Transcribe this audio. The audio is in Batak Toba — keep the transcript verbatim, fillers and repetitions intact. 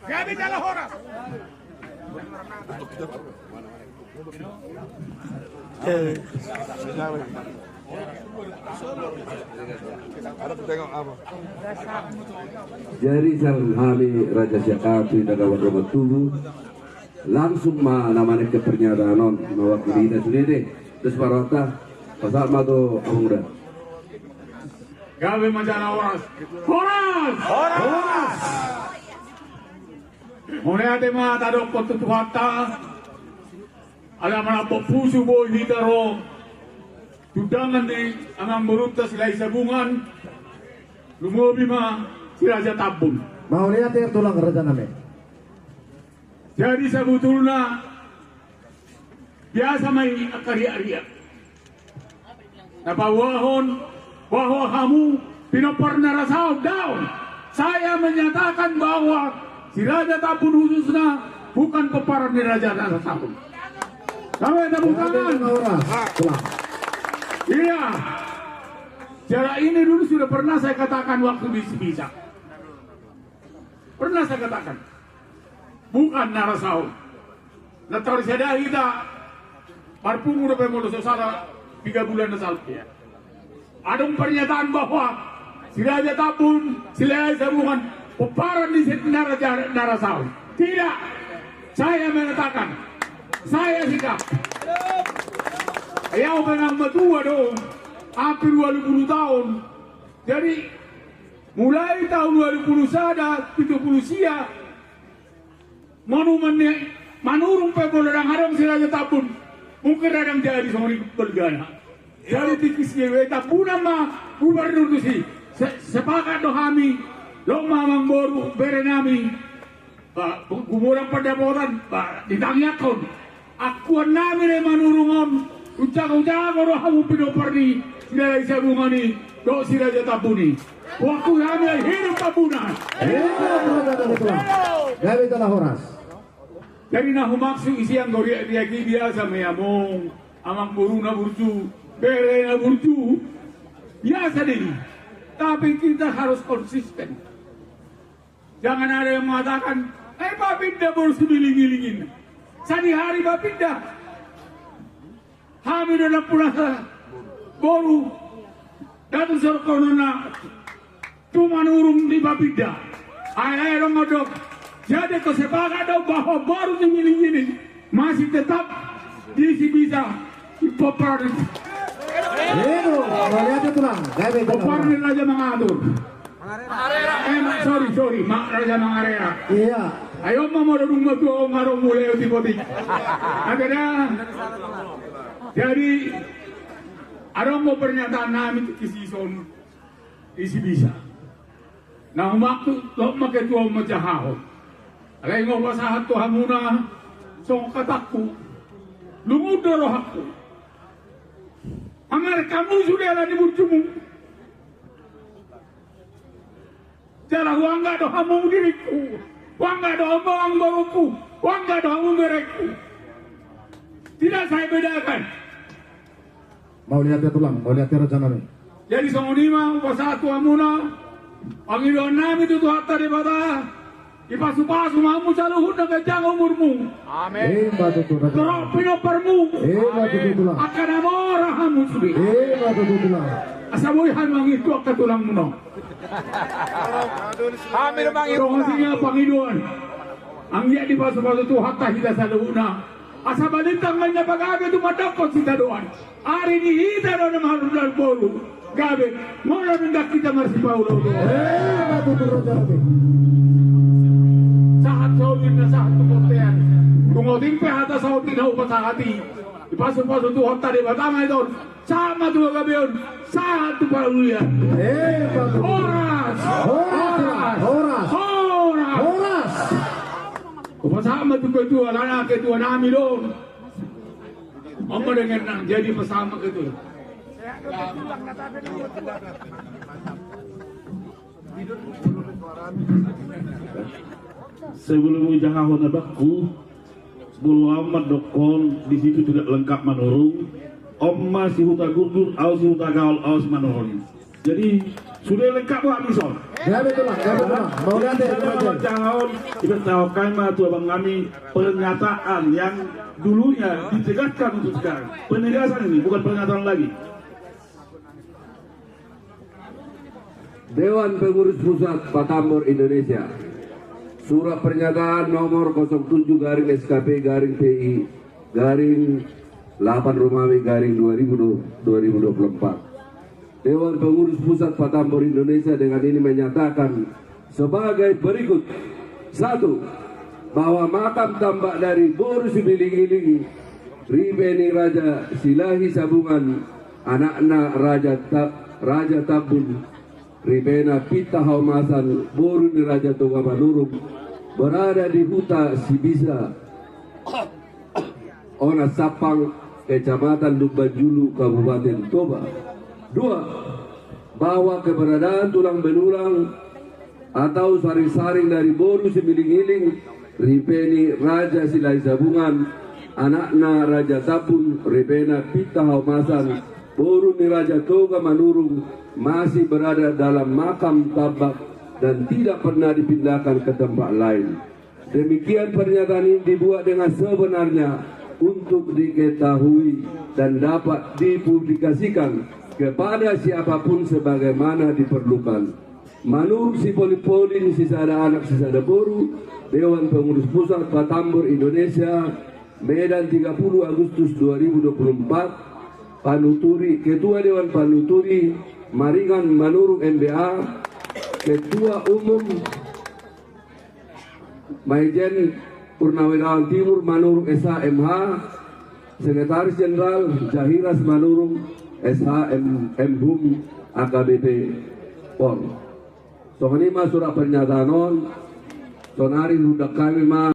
Gabe jala horas. Jadi sian hami Raja Siakatu, Inda Gawan Roman Tubu, langsung ma na maneke pernyataan on mewakili hita sude. Terus parota, pasahat ma tu amang da. Gabe ma jala horas. Horas! Horas! Mauliate ma tadokkon tu Tuhanta. Ala manambok pusu boi hita ro tu undangan ni amangborunta Silahisabungan, lumobi ma si Raja Tambun. Mauliate tulang, raja nami. Jadi sabotulna biasa ma i angka riak-riak na paboahon bahwa hamu pinompar ni raja on. Daong. Saya menyatakan bahwa si Raja Tambun khususna bukan pomparan ni raja na sasahut. Sampai tepuk tangan. Iya. Jala ini dulu sudah pernah saya katakan waktu di Sibisa. Pernah saya katakan, bukan na raja on. Na tarsada hita marpungu dope molo so sala tiga bulan na salpu. Adong pernyataan bahwa si Raja Tambun, Silahisabungan, pomparan ni si na raja, na raja on. Tidak. Saya mengatakan, saya sikap. Ia au pe na matua do, hampir walu pulu taon. Jadi mulai taon walu pulu sada, pitu pulu sia, monumen ni Manurung pe molo ndang adong si Raja Tambun, mungkin ndang jadi songon i balgana. Jadi tingki si Tambunan ma gubernur tusi. Se-, sepakat do hami, lomak amangboru, bere nami. Ba, gu-, gumodang pandapotan, ba, ditangiangkon. Angkuan nami do i Manurung on, unjago-jago do hamu pinompar ni Silahisabungan i, dohot si Raja Tambun i. Huakui hami, hidup Tambunan. Hidup Raja Tambun. Gabe jala horas. Jadi na humaksud i sian goriak-riak i biasa ma i amang, amangboru na burju, bere na burju. Biasa do i. Tapi kita harus konsisten. Jangan ada yang mengatakan, "Eh, papinda boru Sigiling-giling i." Sadihari papinda. Hami do na pula boru Datu Sorkono na tu Manurung di papinda. Ai, ai, dong, dong. Jadi, sepakat do bahwa boru Sigiling-giling masih tetap di Sibisa, di pomparan. Itu, mauliate tulang. Gabe, gabe. Pomparan ni Raja Mangatur. Eh, ma-, sorry, sorry, ma-, Raja Mangarera. Iya. Ayo, ma, molo dung matua, nunga adong mulai otik-otik. Ada dah. Jadi, adong do pernyataan nami tu Sibisa. Di Sibisa. Na humaksud, lomak ketua on manjahahon. Alai nunga hupasahat tu hamuna, songon hatangku. Lungun do rohangku. Mangarek hamu sude ala ni burjumu. Jala huanggap do hamu diringku. Huanggap do hamu amangborungku. Huanggap do hamu berengku. Tidak saya bedakan. Mauliate tulang, mauliate raja nami. Jadi songon i ma hupasahat tu hamuna, pangidoan nami tu Tuhanta Debata, dipasu-pasu ma hamu saluhutna, ganjang umurmu. Amin. Ima tutu, raja. Torop pinomparmu. Ima tutu, tulang. Angka na mora hamu sude. Ima tutu, tulang. Asa boi hami mangido angka tulangmuna. Hami do mangido. Songon i ma pangidoan. Anggiat dipasu-pasu Tuhanta hita saluhutna. Asa balintang ma i na pagabe tumandangkon sitadoan. Ari ni hita do na marundal boru. Gabe, molo ndang hita marsipaolo. Eh, ima tutu, raja nami. Sahat saotik na sahat tu bontean. Dung otik pe hata saotik na hupasahat i. Dipasu-pasu Tuhanta Debata ma hita on. Sahat ma tu hagabeon. Sahat tu paraulian. Eh, ima tutu. Horas. Horas. Horas. Horas. Horas. Hupasahat ma tu ketua, alana ketua nami do on. Oma dengan nang jadi pasahat ma ketua. Sebelum hujahahon abangku, molo au mandokkon, di situ tidak lengkap Manurung. Oma si Hutagundur, au si Hutagaol, au si Manurung. Jadi, sudah lengkap, Pak Mison. Ya, betul, Pak. Ya, betul, Pak. Mau jadi, lihat ya, saya mau lihat ya. Jangan, kita tahu kan, Pak, tuh, Abang, kami pernyataan yang dulunya ditegaskan untuk sekarang. Penegasan ini, bukan pernyataan lagi. Dewan Pengurus Pusat Patambor Indonesia. Surat pernyataan nomor kosong tujuh garing S K P garing P I garing delapan Romawi garing dua ribu dua puluh empat. Dewan Pengurus Pusat Patambor Indonesia dengan ini menyatakan sebagai berikut. Satu, bahwa makam tambak dari Boru Sipiling-iling, ripe ni Raja Silahi Sabungan, anakna Raja Ta-, Raja Tambun, ripena Pinta Haomasan, boru ni Raja Toga Manurung, berada di Huta Sibisa, Onan Sampang, Kecamatan Lumban Julu, Kabupaten Toba. Dua, bahwa keberadaan tulang belulang atau saring-saring dari Boru Sipiling-iling, ripe ni Raja Silahi Sabungan, anakna Raja Tambun, ripena Pinta Haomasan, boru ni Raja Toga Manurung, masih berada dalam makam tambak dan tidak pernah dipindahkan ke tempat lain. Demikian pernyataan ini dibuat dengan sebenarnya untuk diketahui dan dapat dipublikasikan kepada siapapun sebagaimana diperlukan. Manurung Sipolin-polin, sisada anak sisada boru, Dewan Pengurus Pusat Patambor Indonesia, Medan, tiga puluh Agustus dua ribu dua puluh empat, Panuturi, Ketua Dewan Panuturi Maringan Manurung M B A, Ketua Umum Maijen Purnawirawan Timur Manurung S H M H, Sekretaris Jenderal Jahiras Manurung S H M, M Hum, A K B P Pol. Songon i ma surat pernyataan on, sonari hundang hami ma